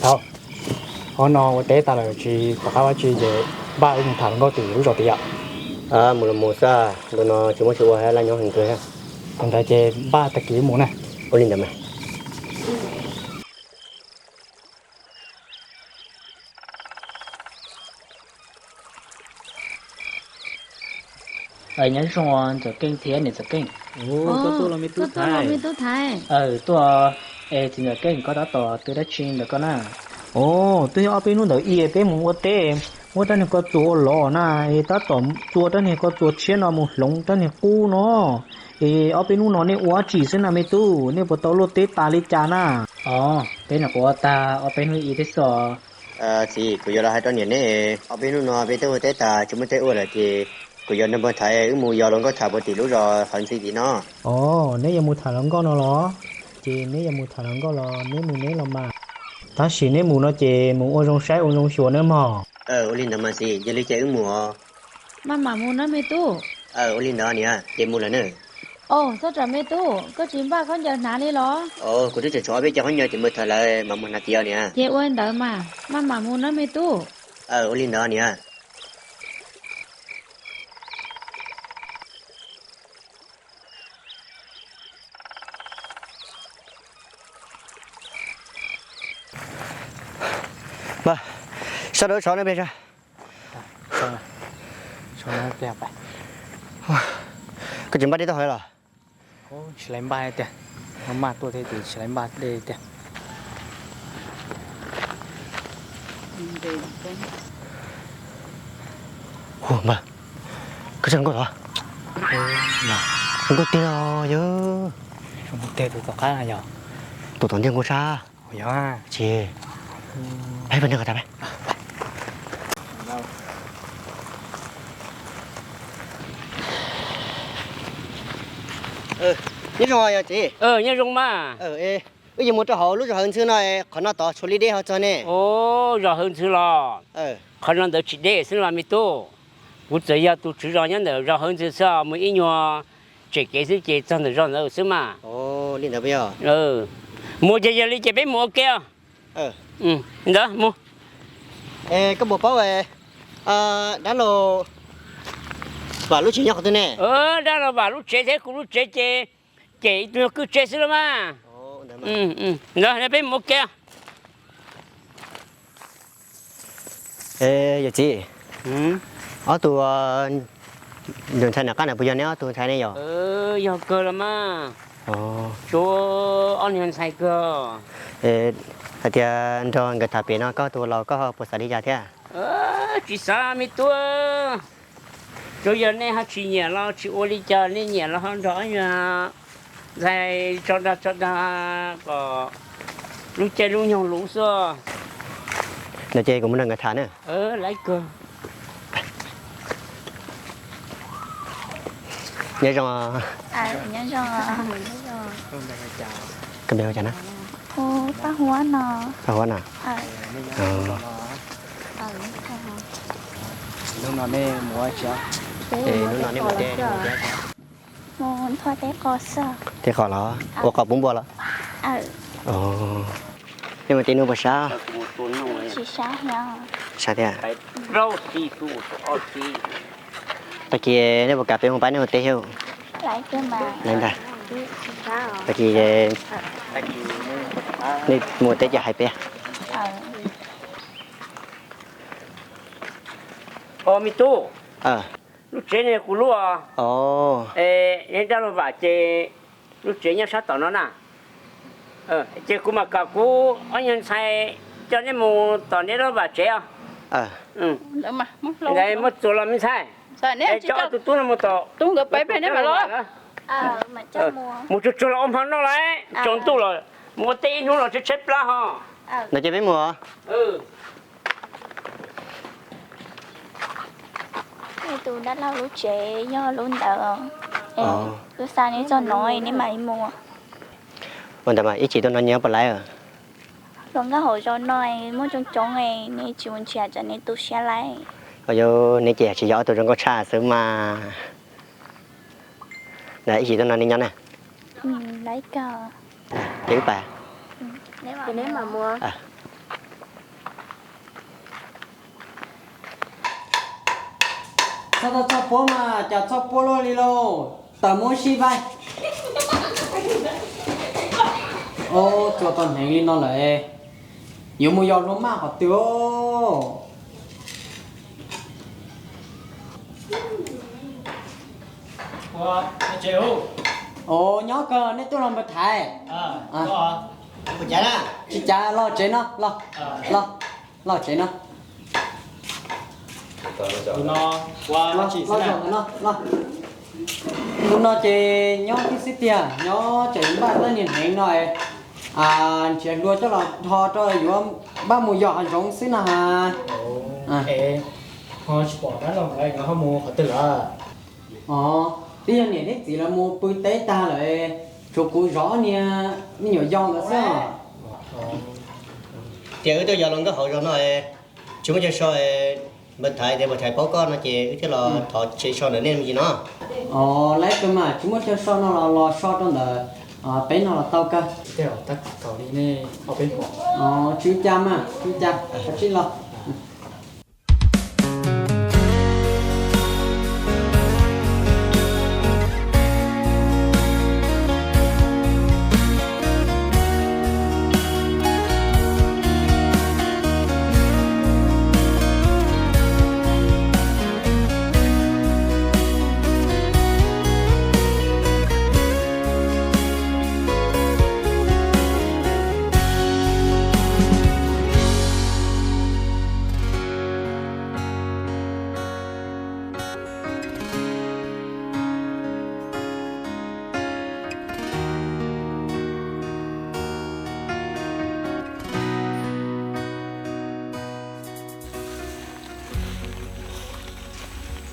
Thaum, qhov no ua teb tas lawm tsis pom qab ua tsi ces npaj wb mus tham hluas nkauj tim lub zos tid yom. Mus los mus xwb, ntu no tsis muaj tsis ua laj nyob heev kawg. Thaum ntawd ces npaj tag kis wb mus na. Ua li ntawd mas. Nyob zoo Ntxawm Keej thiab niam Ntxawm Keej. Koj tuaj los me tub Thaiv. Tuaj, es txiv Ntxawm Keej koj tab tom twv dab tsi ntawm koj na? Os, twb yog ob peb hnub ntawd es peb mus ua teb, muab rab niag ko txuas ua lov na, es tab tom txua rab niag ko txuas tshiab no mus hloov rab niag qub no. Es ob peb hnub no nej ua dab tsi xwb na me tub, nej puas tau luaj teb tas li cas na? Os, peb nyuam qhuav ua tag ob peb hnub ib teb xwb. Txiv, kuv yuav los hais rau niam neb, ob peb hnub no peb twb ua teb tas tsis muaj teb ua lawm ces kuv yuav nrog npawg Thaiv wb mus yos hluas nkauj tham puag tim lub zos Hawv Ntxwv tim no. Os, neb yuav mus tham hluas nkauj no los? Ces neb yuav mus tham hluas nkauj los neb mus neb los mas, tab sis neb mus no ces mus ua zoo saib ua zoo xyuas nawb mog. Ua li ntawd mas txiv, yog li ces wb mus os. Maj mam mus nawb me tub. Ua li ntawd niam, ces mus lawm nawb. Os, txhob tsam me tub, koj tsis npaj khaub ncaws hnav li los? Kuv twb tseem tshuav ob peb co khaub ncaws ces npawg Thaiv lawv mam mus hnav tiav niam. Ces ua li ntawd mas, maj mam mus nawb me tub. Ua li ntawd niam. Sab rau sov no peb sab. Koj tsis npaj dej tau hais los? Tsis laiv npaj tiag, maj tuaj thiab ces tsis laiv npaj dej tiag. Npawg, koj tsis zoo nkauj los? Zoo nkauj tiag yog. Zoo nkauj tiag tus tom qab yog. Tus tom ntej nkauj sab. Yog. Tsis, peb pais nrog tas peb. Nyob zoo yog txiv. Nyob zoo mas. Wb yuav mus rau hauv lub zos Hawv Ntxwv no, qhov no tod tshuav li deb ho txog ne. Os, zos Hawv Ntxwv los? Qhov no ntawd tsis deb xwb mas me tub. Kuv txawm yog tus tswv zos nyob ntawm zos Hawv Ntxwv xwb, mus ib nyuag tsem kev xwb ces txog ntawm zos ntawd xwb mas. Li ntawd. Mus ces yog li ces peb mus ua ke. Ntawd mus. Koj puas paub dab laug Vam lub tsev nyob qhov twg ne? Dab laug Vam lub tsev thiab kuv lub tsev ces cem ib tug kwj tsev xwb los mas. Ntawd peb mus ua ke. Yawm txiv, ob tug ntxhais nram qab ntawd puas yog neb ob tug ntxhais ne yom? Yog kawg los mas. Tsuav ob niag ntxhais kawg. Hais tias nrog nkawd tham pem no koj tus laus koj puas xav li cas thiab? Tsis xav me tub. Tsuav yog nej ho tsis nyiam los tsis ua li cas, nej nyiam los ho nrog ob niag ntxhais tso dag tso dag kom lub caij lub nyoog luv xwb. No ces kuv mus nrog nkawd tham na. Laiv kawg. Nyob zoo. Koj npe hu cas na? Paj Huab no. Paj Huab no. Hnub no nej mus ua teb? Mus nthua teb qos xwb. Teb qos los? Ua qos pub npua los? Nej mus teb hnub puas sab? Tsis sab thiab. Sab thiab. Tag kis nej puas kam peb mus pab nej ua teb thiab? Laiv ntag. Tag kis nej mus teb ces hais peb. Os me tub, lub tsev ne kuv lub. Neb dab laug Vam ces lub tsev nyob sab tom no na. Ces kuv mam kom kuv ob niag ntxhais coj neb mus tom neb dab laug Vam tsev os. Muab txuas los me ntxhais, coj ob tug tub no mus tom, mus tsuag tsuag los ua hmo noj lawm, tsaus ntuj los mus ua teb ib hnub los tshaib tshaib plab ho. No ces peb mus. Tus dab laug lub tsev yog lub ntawd, lub xa neb txog no neb mam li mus. Ua ntawd mas ib chim tuaj no nyob puas laiv? Hluas nkauj hauv zos no muaj coob coob, neb tsis mus nrhiav tsam neb tu siab laiv. Yog neb ces tsis yog ob tug zoo nkauj tshaj xwb mas. Ib chim tuaj no neb nyob na. Ces wb pais. Txhob tau txoj puab mas cas txhob puab luaj li lauj, tawm mus ua si pais. Ob, txua tau hneev li no lawm, yuav mus yos luag maj qhov twg os? Ua, nyob kawg, nej tuaj los npawg Thaiv? Tsis cav, los tsev no, los, los tsev no. Los, los zaum ntawm no, los. Hnub no ces nyob tib xwb tiag, nyob tseem npaj tab niag hneev no, nrhiav hlua coj los dhos rau yuav npaj mus yos hav zoov xwb no has. Ho tsis pom dab laug lawv ho mus qhov twg lawm? Os, twb yog niam thiab txiv lawv mus pw teb tag lawm, tshuav kuv zov niag me nyuam yau ntawd xwb. Tias wb tuaj yos los nkauj hauv zos no, tsis muaj chaw so, npawg Thaiv tias npawg Thaiv paub koj no ces wb thiaj los thov chaw so ntawm nej me ntsis no. Os, lawv kawg mas tsis muaj chaw so no los los so rau ntawm peb no los tau kawg. Tsis ua cas mas, tsis ua cas, kav tsij los.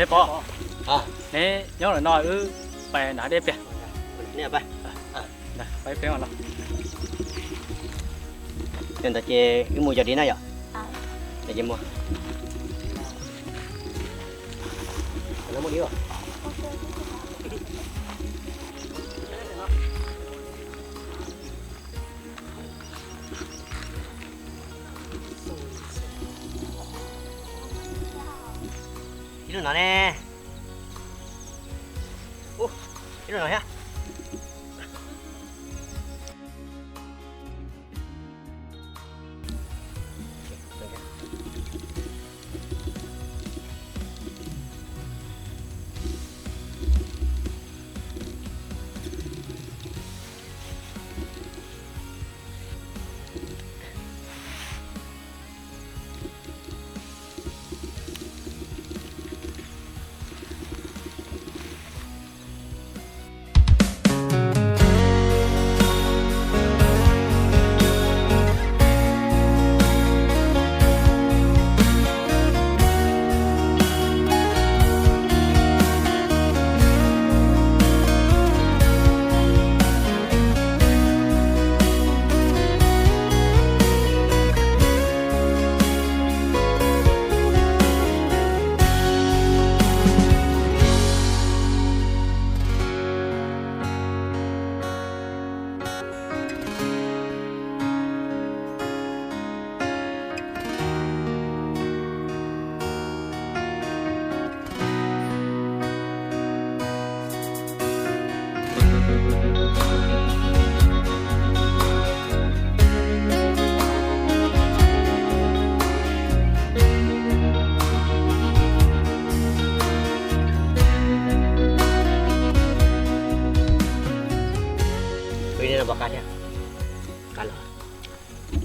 Peb pom, neb nyob lawm no wb pais nram dej pliag. Peb ntawd ces wb mus yos dib na yom? Ib lub no ne. Ib lub no thiab.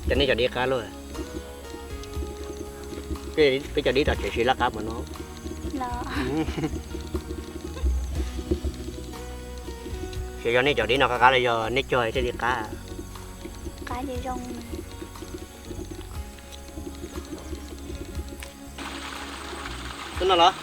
Peb cov dib qab luaj. Peb cov dib tom tsev siv laj qab mas no. Xyov yog nej cov dib no qab qab los yog nej cog thiaj li qab. Qab ces zoo. Tus no los?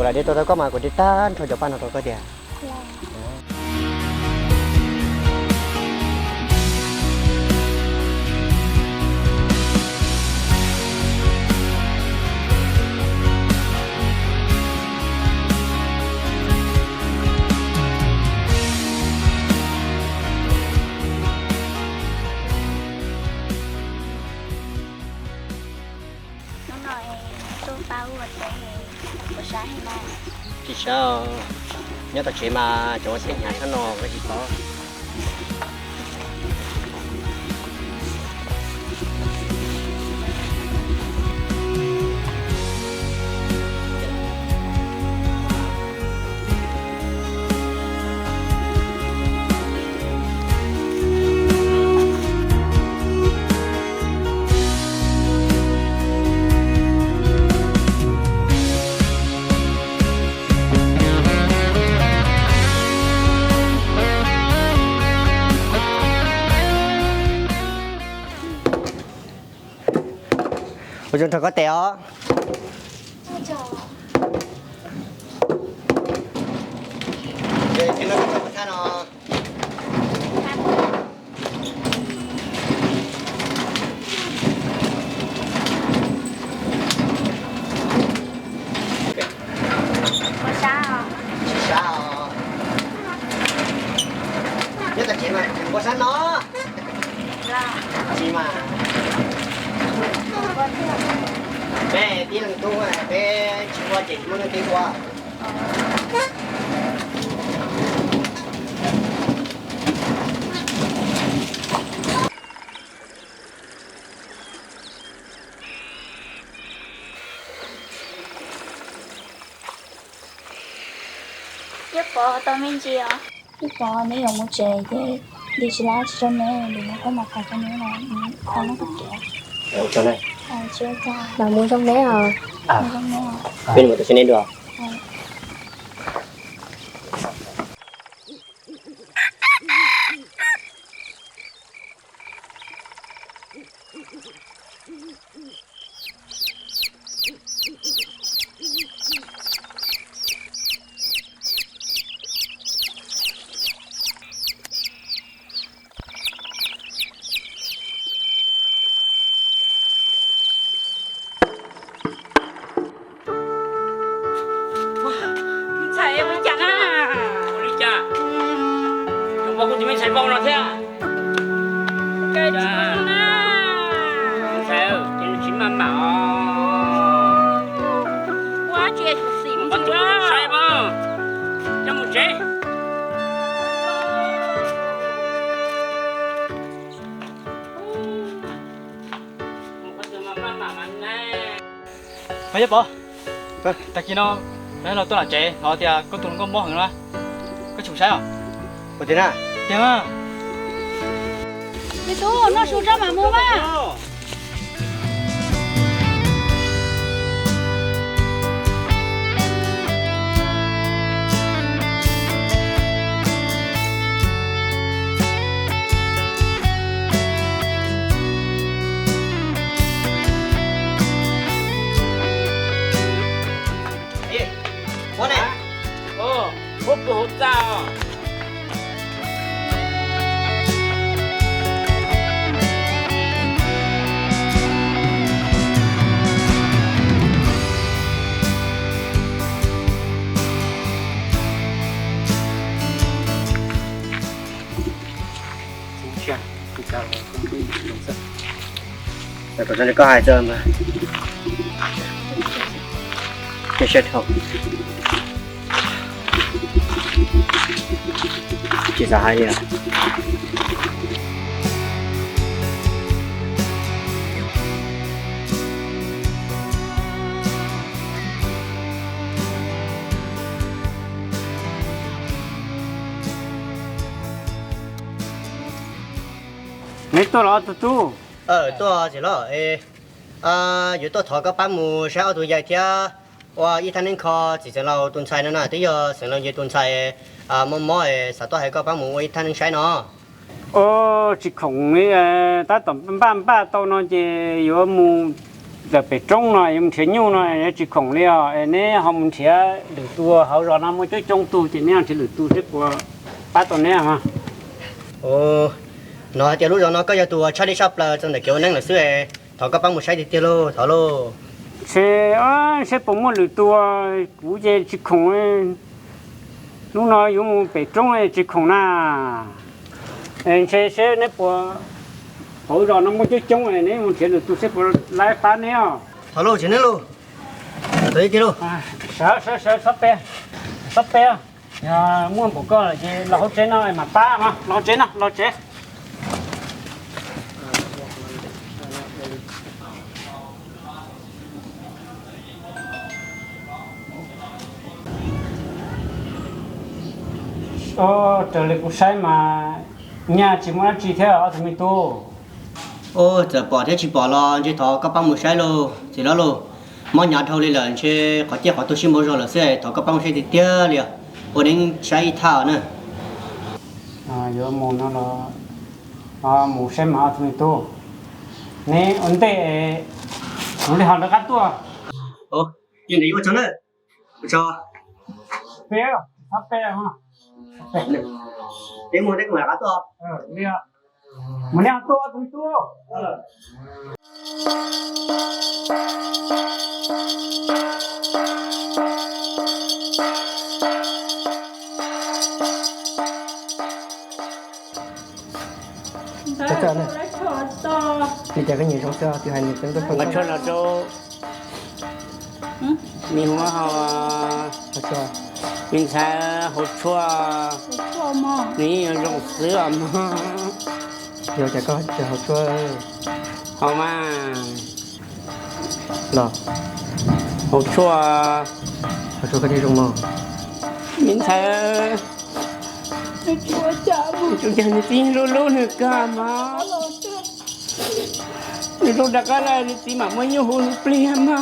Kuv lam de tau tau koj mas kuv de tag nrho cov paj no rau koj tiag. Hnub no tuaj pab ua teb, puas sab heev na? Tsis sab, nyob tom tsev mas cov ua txheej hnyav tshaj no koj tsis paub. Ua tsaug nrog koj tes os. Tsis sab os. Nyob tom tsev mas tseem ua sab no. Tsis mas. Peb tib leeg tub, peb tsis ua ces tsis muaj leej twg ua. Yawg Pov, tau me ntsis os. Yawg Pov, neb yuav mus tsev ces ntim tsis lab tsis rau neb, ntim no koj mam pais rau neb no, kho neb koj tsev. Tsis ua cas, mam mus zoo neb os. Mus zoo neb os. Peb mus tau tsev neb dua. Ntxhais, ua li cas na? Ua li cas? Cov pog kuj tus me ntxhais vau no thiab. Ntxhais, ces nws tsis maj mam os. Ua dab tsi xyuam xim mus ntsuag saib mas. Coj mus tsev. Yawg Pov, tag kis no lawv los tuaj lam tsev, lawv tias koj tus hluas nkauj mob heev na, koj tsis mus saib os? Ua tiag na? Tiag mas. Me tub, noj su tso mam mus mas. Ua ne, ua puas hauv txaj os. Kom tso li koj hais txog mas. Ces saib dhau. Tsis xav hais li. Neb tuaj los tus tub? Tuaj txiv hlob, yuav tuaj thov koj pab mus saib ob tug yawg thiab ua ib thaj neeb kho txiv xeev laus tus ntxhais no na, twb yog xeev laus yawg tus ntxhais mob mob, xav tuaj hais koj pab mus ua ib thaj neeb saib no. Tsis khoom li, tab tom npaj npaj tau no ces yuav mus Ntawm pem roob no yuav mus nrhiav nyuj no tsis khoom li os, es neb ho mus nrhiav lwm tus, hauv zos no muaj coob coob tug ces neb ho nrhiav lwm tus seb puas pab tau neb. Hnov hais tias lub zos no koj yog tus uas tshaj lij tshaj plaws txog ntawm kev ua neeb lawm xwb, thov koj pab mus saib tiag tiag lauj, thov lauj. Ntshe, ntshe puas muaj lwm tus, kuv ces tsis khoom. Hnub no yuav mus pem roob tsis khoom na. Ntshe seb neb puas, hauv zos no muaj coob coob, neb mus nrhiav lwm tus seb puas laib pab neb os. Thov lauj, tsis neb lauj. Sawv sawv sawv, txhob pe, txhob pe. Yog muaj npaum koj lawm ces los hauv tsev no mam pab no, los hauv tsev no, los tsev. Raws li kuv saib mas nyaj tsis muaj dab tsi thiab ob tug me tub. Txawm pom thiab tsis pom los ntshe thov koj pab mus saib lauj txiv hlob lauj. Mob hnyav dhau li lawm ntshe qhov ciaj qhov tuag sib npaug zog lawm xwb, thov koj pab mus saib tiag tiag li os. Ua neeb saib ib thaj na. Yuav mus no los mus saib mas ob tug me tub. Neb ua ntej, kuv li ho rov qab tuaj. Ces nws yuav ua tsaug na. Ua tsaug. Peb, peb, peb mus, peb mus rov qab tuaj. Mus neb ho tuaj ob tug me tub. Li cas koj nyiam zoo xwb, twb hais nws cov ntuj poj, nqa tshuaj los rau me hu hau, me ntxhais, haus tshuaj, nws yeej yuav zoo xwb os mog. Yog cas koj tsis haus tshuaj? Haus mas. Los, haus tshuaj, haus tshuaj koj thiaj zoo mog. Me ntxhais, tsuas yog nws txiv hlub hlub nws kawg mog. Nws zoo rov qab lawm nws txiv mam muab nyuj hu nws pliag mog.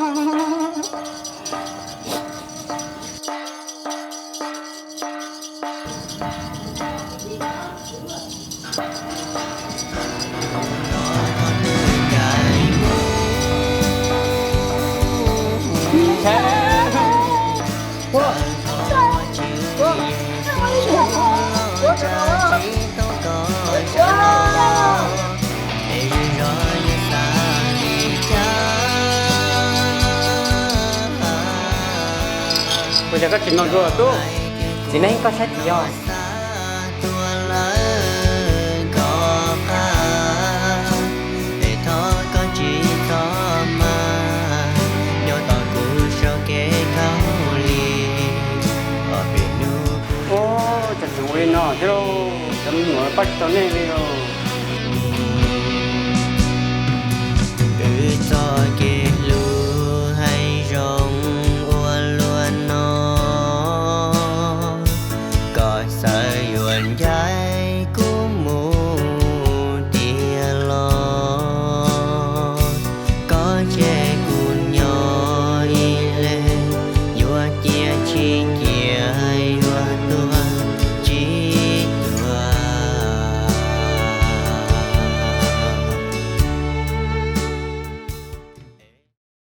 Ua cas koj tsis noj zuag tub? Txiv neeb koj saib tsis yog. Ua cas tseem ua li no thiab lauj, cov me nyuam pab tsis tau nej li os.